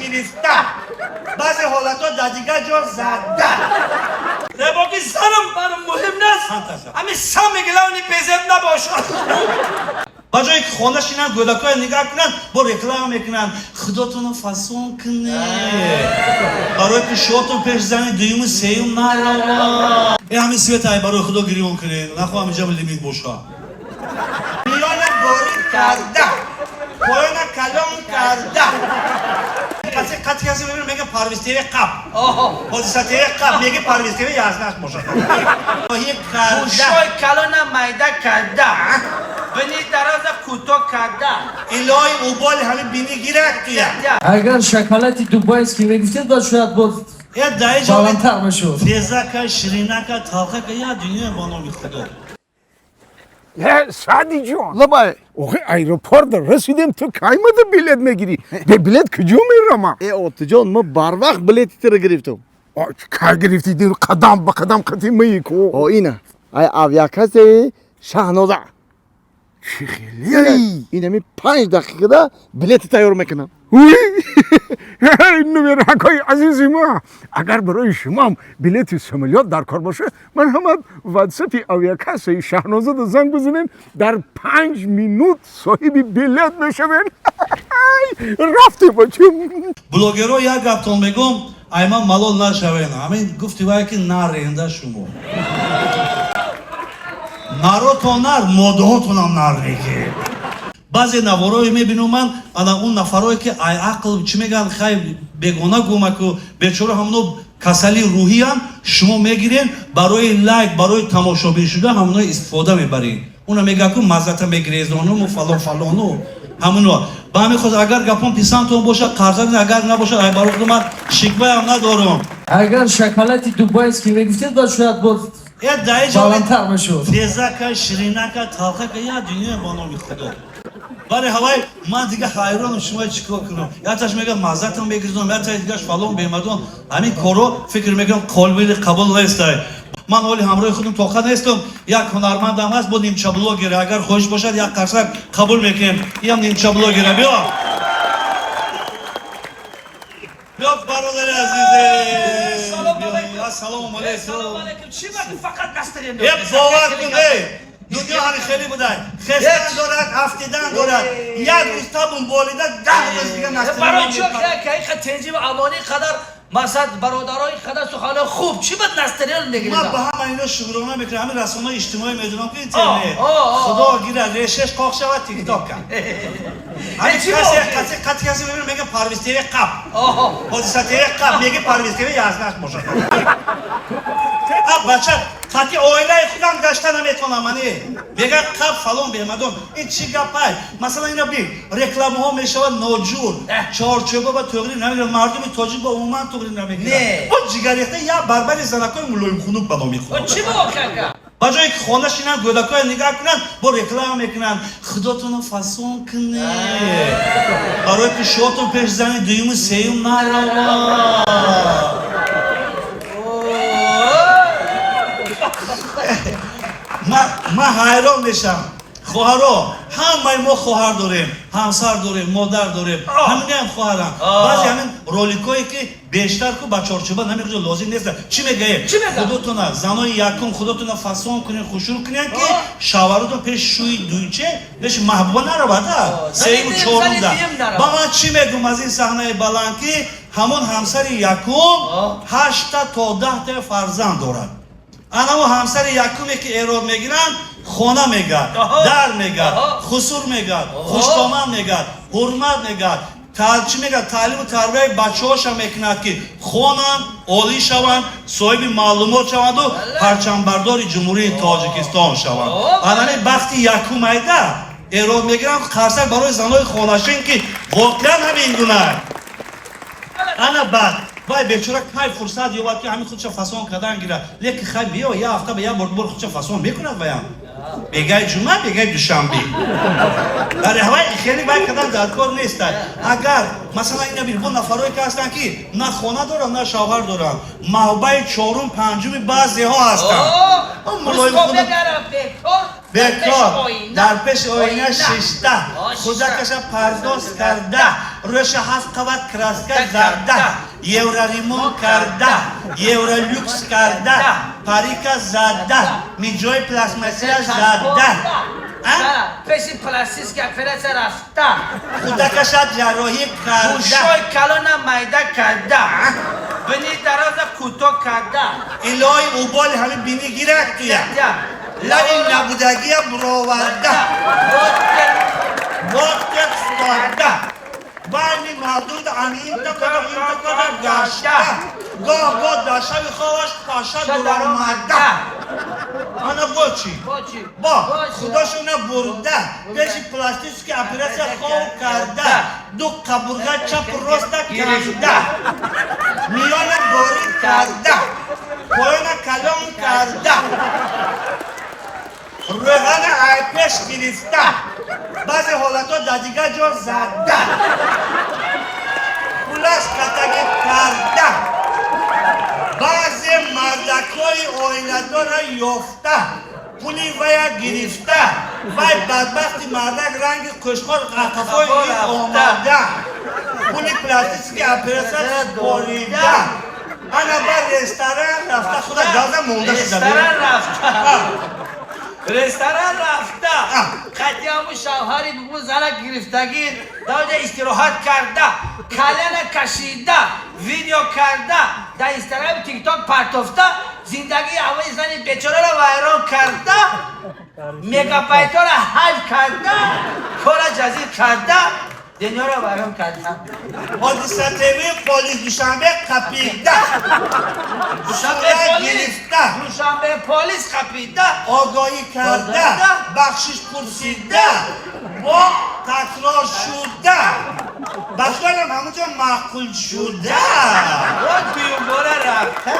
Гирифта, баъзе ҳолатҳо дар дигар ҷо зада. Ребоки занам барам муҳим нест. Ҳамин самый главный безеб набошад. Ба ҷое ки хона шинанд, гӯдакҳоя нигаҳ кунанд, бо реклама мекунанд: худотонро фасон кунед, барои ки шуотон пеш зани дуюму сеюм нарава. Э, ҳамин света ай барои худо гирён кунед, нахоҳам инҷа лимит боша. Миёна борид карда, поёна калон карда. Касе қати касе мебинам, мега Парвизтв қаб, Ҳодисатв қаб, мега Парвизтв язнаш бошад. Карда. Гӯшои калона майда карда, бини дароза кӯтоҳ карда. Илоҳи уболи ҳамин бини гирак туя. Агар шоколади дубайский мегуфтед, баъд шояд боз Э, даи. баландтар мешуд. Тезака, ширинака, талхака, я дунё, ба номи худо. Саъди ҷон. Лабай. Охи, аэропорт расидем, ту каймада билет мегирӣ? Бе билет куҷо мерама? Э, отиҷон, мо барвақт билети тира гирифтам. Кай гирифтӣ? Қадам ба қадам қати маи ку. О, ина ай авиакассаи Шаҳноза. Чӣ хеле? Инами 5 дақиқада билети тайёр мекунам. Нумеракҳои азизи ма, агар барои шумоам билети самолёт дар кор боша, ман ҳама ватсапи авиакассаи Шаҳнозада занг бизанем, дар 5 минут соҳиби билет мешавем. Рафтем, бачим. Блогерҳо, як гаптон мегӯм, айман малол нашавен. Ҳамин гуфти вай ки наренда, шумо наротон нар, модаҳотонам нар мегир. Баъзе наворое мебинум ман, ана он нафарое ки ай ақл, чӣ мегӯянд, хай, бегона гумаку бечора, ҳамоно касали рӯҳиян. Шумо мегирен, барои лайк, барои тамошобин шуда ҳамоно истифода мебаред. Уна мегӯяд ку маззата мегирезонуму фалон фалону ҳамоно. Ба ҳамин хотир, агар гапон писандтон бошад, қарза, агар набошад, ай барои ман шикваам надорам. Агар шоколади дубайский мегуфтед, баъд шояд боз Э, даи. баландтар мешуд. Тезака, ширинака, талхака, я дунё, ба номи худо. Баре ҳавай ман дига ҳайронам, шумо чӣ кор кунам? Якташ мегӯяд, маззатам мегирзонам, якташ дигаш фалон бемадон. Ҳамин корро фикр мекунам, қобили қабул нестай. Ман ҳоли ҳамроҳи худам тоқат нестам. Як ҳунармандам ҳаст, бо нимча блогер. Агар хоҳиш бошад, як қарсак қабул мекунем. Иам нимча блогера. Биё, биё, бародари азизе. Ассалому алайкум. Чӣ фақат настарем? Е, бовар кун, эй, дунё ҳами хеле будай, хестан дорад, афтидан дорад. Як рӯз табун болида, 10 рӯз дига. Барои чӣ тенҷи ва амонӣ қадар масад бародарои қадар суханои хуб чӣ бад настарел мегирид? Ман ба ҳама ино шукрона мекунам. Ҳамин расонаҳои иҷтимоӣ медонам ки интернет, худо гира, решаш қоқ шавад, тикток кан. Ҳамин касе касе қати касе мебинам, мега Парвизтв қаб, Ҳодисатв қаб, мега Парвизтв язнаш бошад. Бача, қати оилаи худам гашта наметавонам, ани мега қаб, фалон бемадон. Ин чӣ гапай? Масалан, ина бин, рекламаҳо мешавад ноҷур, чорчӯба ба туғри намегирад. Мардуми тоҷик ба умуман туғри намегирад. Бо ҷигарехта як барбари занакои мулоимхунук, ба номи худо. Чӣ бо? Ба ҷое ки хона шинанд, гӯдакҳоя нигаҳ кунанд, бо реклама мекунанд: худотонро фасон кунед, барои ки шуотон пеш зани дуюму сеюм нарава. Ман ҳайрон мешавам. Хоҳаро, ҳамаи мо хоҳар дорем, ҳамсар дорем, модар дорем, ҳаминаам хоҳарам. Баъзе ҳамин роликое ки бештар ку ба чорчӯба намехӯ, лозим нест. Чӣ мегӯем? Худотона, занои якум, худотона фасон кунед, хушур кунед, ки шавҳаротон пеш шӯи дуйче, пеши маҳбуба наравада, сеюму чорумда. Ба ман чӣ мегӯм аз ин саҳнаи баланд, ки ҳамон ҳамсари якум 8 то 10 та фарзанд дорад. Анамо ҳамсари якуме ки эрод мегиранд, хона мегад, дар мегад, хусур мегад, хуштоман мегад, ҳурмат мегад, чӣ мегад, таълиму тарбияи бачаҳоша мекунад, ки хонанд, олӣ шаванд, соҳиби маълумот шаванду парчамбардори Ҷумҳурии Тоҷикистон шаванд. Анами бахти якум айда эрод мегиранд. Қарсак барои занои хонашин, ки воқеан ҳамин гуна. Ана баъд вай бечора кай фурсат ёбад, ки ҳамин худша фасон кардан гирад? Лекин хай, биё, як ҳафта ба як бор худша фасон мекунад. Ваям бегаи ҷумъа, бегаи душанбе. Дар ҳавай хеле вай кардан дар кор нестад. Агар масалан ина бин, бо нафарое ки ҳастанд, ки на хона доранд, на шавҳар доранд, маҳбаи чорум, панҷуми баъзеҳо ҳастанд. Бекор дар пеши оина шишта, худакаша пардоз карда, рӯша ҳафт қабат краска зарда, евроремонт карда, евролюкс карда, парика зада, миҷои пластмассия зада. Пеши пластический операция рафта, худакаша ҷарроҳӣ карда, гӯшои калона майда карда, бини дароза кӯтоҳ карда, илоҳи уболи ҳамин бини гирак туя, лаби набудагия буроварда, ботекс дода, байни мардум анинта када инта када гашта, гоҳ гоҳ дар шаби хобаш паша дуромада. Ана бо чӣ? Бо худошона бурда, пеши пластический операция хоб карда, ду қабурға чапу роста карда, миёна борик карда, поёна калон карда, рӯғана айпеш гирифта, баъзе ҳолатҳо дар дигар ҷо зада, пулаш катагӣ карда, баъзе мардакҳои оиладорра ёфта, пули вая гирифта, вай бадбахти мардак ранги қӯшқор қафои ин омада, пули пластический операция борида, ана ба ресторан рафта, худа газа монда шуда. Ресторан рафта, ресторан рафта, қатъи шавҳари бубу зана гирифтагӣ даоҷа истироҳат карда, каляна кашида, видео карда, дар инстаграм, тикток партофта, зиндагии аввали зани бечораро вайрон карда, мегабайтҳоро ҳайф карда, кора ҷазир карда, дунёро вайрон карда. Ҳодиса ТВ полис Душанбе қапида, Душанбе гирифта, Душанбе полис қапида, огоҳӣ карда, бахшиш пурсида, бо такрор шуда, ба хаёлам ҳамонҷо маъқул шуда, бо дуюмбора рафта.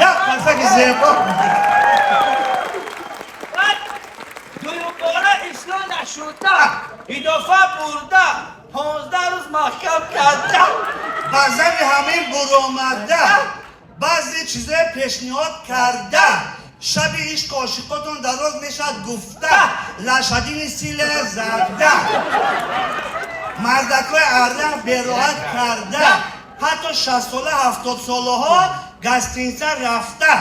Як қарсаки зебо. Дуюмбора ислоҳ нашуда, идофа бурда, 15 рӯз маҳкам карда, ба зани ҳамин буромада, баъзе чизое пешниҳод карда, шаби ишқу ошиқотон дароз мешавад гуфта, лашадини силе зада, мардакҳои арраҳ бероҳат карда, ҳатто 60-сола, 70-солаҳо гостиница рафта,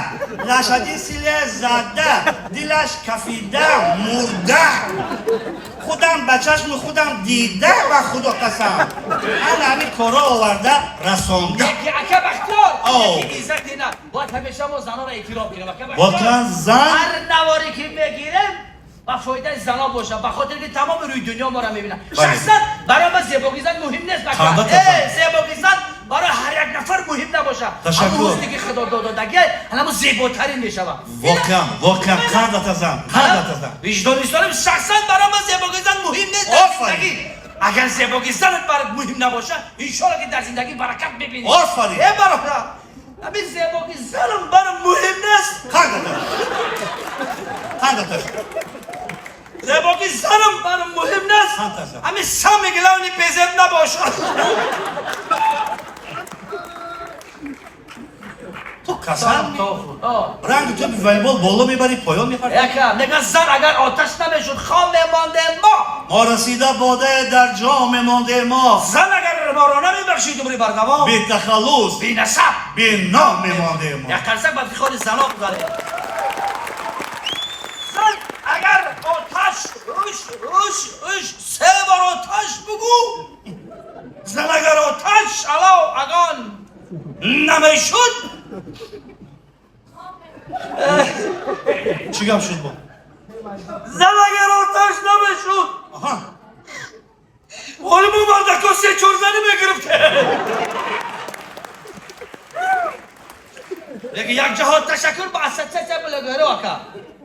лашадин силе зада, дилаш кафида мурда. Худам ба чашми худам дида, ба Худо қасам, ана ҳамин корро оварда расонда. Ака Бахтиёр, яки иззати на бояд ҳамеша мо занонро эътироф кунем, ака Бахтиёр. Воқеан зан ҳар наворе ки мегирем, ба фоидаи зано бошад, ба хотире ки тамоми рӯи дунё моро мебинад. Шахсан барои ма зебогии зан муҳим нест. Зебогии зан барои ҳар як нафар муҳим набошад. Ташаккур. Ҳамон ҳусне ки Худо додагӣ, ҳамон зеботарин мешавад. Воқеан, воқеан, қадрата зан, қадрата зан. Виҷдонистонам, шахсан барои ма зебогии зан муҳим нест дар зиндагӣ. Агар зебогии занат барат муҳим набошад, иншоалло ки дар зиндагӣ баракат мебинӣ. Офарин. Э бародар, ҳамин зебогии занам барам муҳим нест. Қадрата, қадрата. Зебогии занам барам муҳим нест. Ҳамин самый главный безеб набошад. Ту касал, ранги ту волейбол боло мебарӣ, поён мепарӣ. Яка мегӯяд, зан агар оташ намешуд, хом мемондем мо. Мо расида бода дар ҷом мемондем мо. Зан агар моро намебахшид умри бардавом, бетахаллус, бенасаб, беном мемондем мо. Як қарсак ба ифтихори зано бизанем. Зан агар оташ уш уш уш се бор оташ бугӯ, зан агар оташ алов агон намешуд. Чӣ гап шуд бо? Зан агар оташ намешуд, оли мо мардако се чорзанӣ мегирифтем. Лекин як ҷаҳон ташаккур ба ассотсиатсия блогерҳо, ака.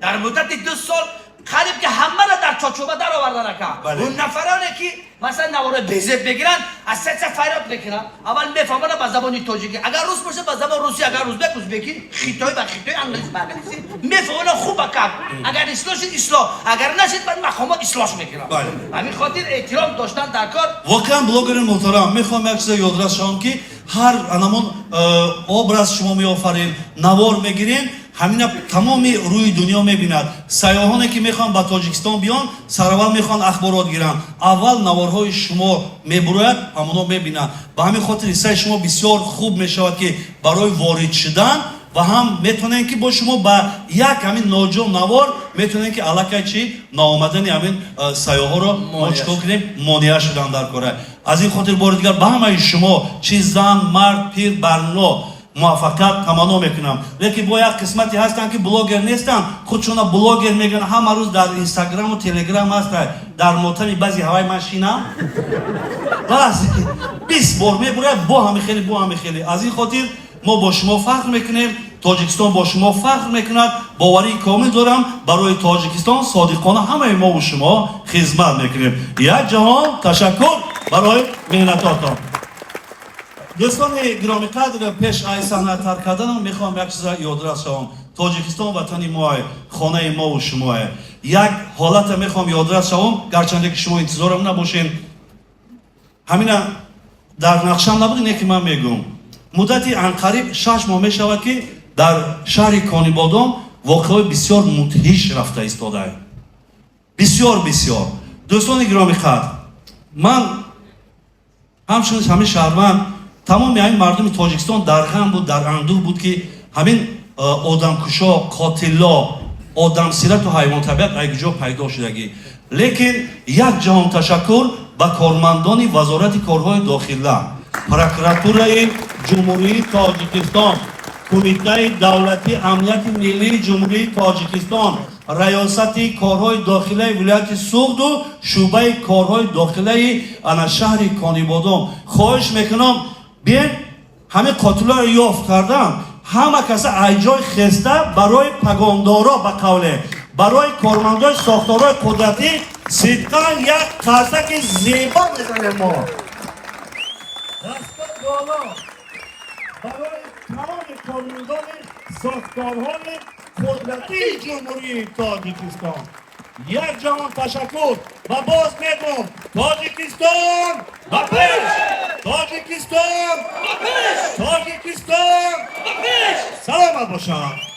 Дар муддати 2 сол қариб ки ҳамаро дар чорчӯба даровардан, ака. Он нафароне ки масалан наворои безеб мегиранд, ассотсиатсия фарёд мекунад. Аввал мефаҳмонад ба забони тоҷикӣ, агар рус боша ба забони русӣ, агар узбек узбекӣ, хитоӣ ба хитоӣ, англис ба англисӣ мефаҳмонад хуб, ака. Агар ислоҳ шид ислоҳ, агар нашид баъд мақомот ислоҳш мекунад. Ҳамин хотир эҳтиром доштан дар кор. Воқеан, блогери муҳтарам, мехоҳам як чиза ёдрас шавам, ки ҳар анамон образ шумо меофаред, навор мегирен, Ҳамина тамоми рӯи дунё мебинад. Сайёҳоне, ки мехоҳанд ба Тоҷикистон биён, сараввал мехоҳанд ахборот гиранд, аввал наворҳои шумо мебурояд, ҳамоно мебинанд. Ба ҳамин хотир ҳиссаи шумо бисёр хуб мешавад, ки барои ворид шудан ва ҳам метавонем, ки бо шумо ба як ҳамин ноҷо навор метавонем, ки аллакай чи наомадани ҳамин сайёҳҳоро мо чӣ кор кунем, монеа шудан дар кора. Аз ин хотир бори дигар ба ҳамаи шумо, чи зан, мард, пир, барно, муваффақият таманно мекунам. Лекин бо як қисмате ҳастанд, ки блогер нестанд, худшона блогер мегӯянд, ҳама рӯз дар Инстаграму Телеграм ҳастанд. Дар мотами баъзи ҳавай машина бас 20 бор мебурад, бо ҳами хеле, бо ҳами хеле. Аз ин хотир мо бо шумо фахр мекунем, Тоҷикистон бо шумо фахр мекунад. Боварии комил дорам, барои Тоҷикистон содиқона ҳамаи мову шумо хизмат мекунем. Як ҷаҳон ташаккур барои меҳнатотон. Дӯстони гиромиқадр, пеш аз саҳна тарк карданам мехоҳам як чиза ёдрас шавам. Тоҷикистон ватани моае, хонаи мову шумое. Як ҳолата мехоҳам ёдрас шавам, гарчанде ки шумо интизорам набошен, ҳамина дар нақшам набуд, ине ки ман мегӯм. Муддати анқариб 6 моҳ мешавад, ки дар шаҳри Конибодом воқеаҳои бисёр мудҳиш рафта истодаанд, бисёр, бисёр. Дӯстони гиромиқадр, ман ҳамчунин ҳамин шаҳрванд, тамоми ҳамин мардуми Тоҷикистон дар ғам буд, дар андӯҳ буд, ки ҳамин одамкушо, қотилло, одамсирату ҳайвонтабиат ай куҷо пайдо шудагӣ. Лекин як ҷаҳон ташаккур ба кормандони Вазорати корҳои дохила, Прокуратураи Ҷумҳурии Тоҷикистон, Кумитаи давлатии амнияти миллии Ҷумҳурии Тоҷикистон, Раёсати корҳои дохилаи вилояти Суғду шӯъбаи корҳои дохилаи ана шаҳри Конибодом. Хоҳиш мекунам, биен, ҳамин қотилоро ёфт кардан, ҳама каса аз ҷой хеста барои пагондоро, ба қавле, барои кормандои сохторҳои қудратӣ сидқан як қарсаки зебо мезанем. Мо даста боло барои тамоми кормандони сохторҳои қудратии Ҷумҳурии Тоҷикистон. Як ҷаҳон ташаккур ва боз мегӯм: Тоҷикистон ба пеш! Тоҷикистон ба пеш! Тоҷикистон ба пеш! Саломат бошанд.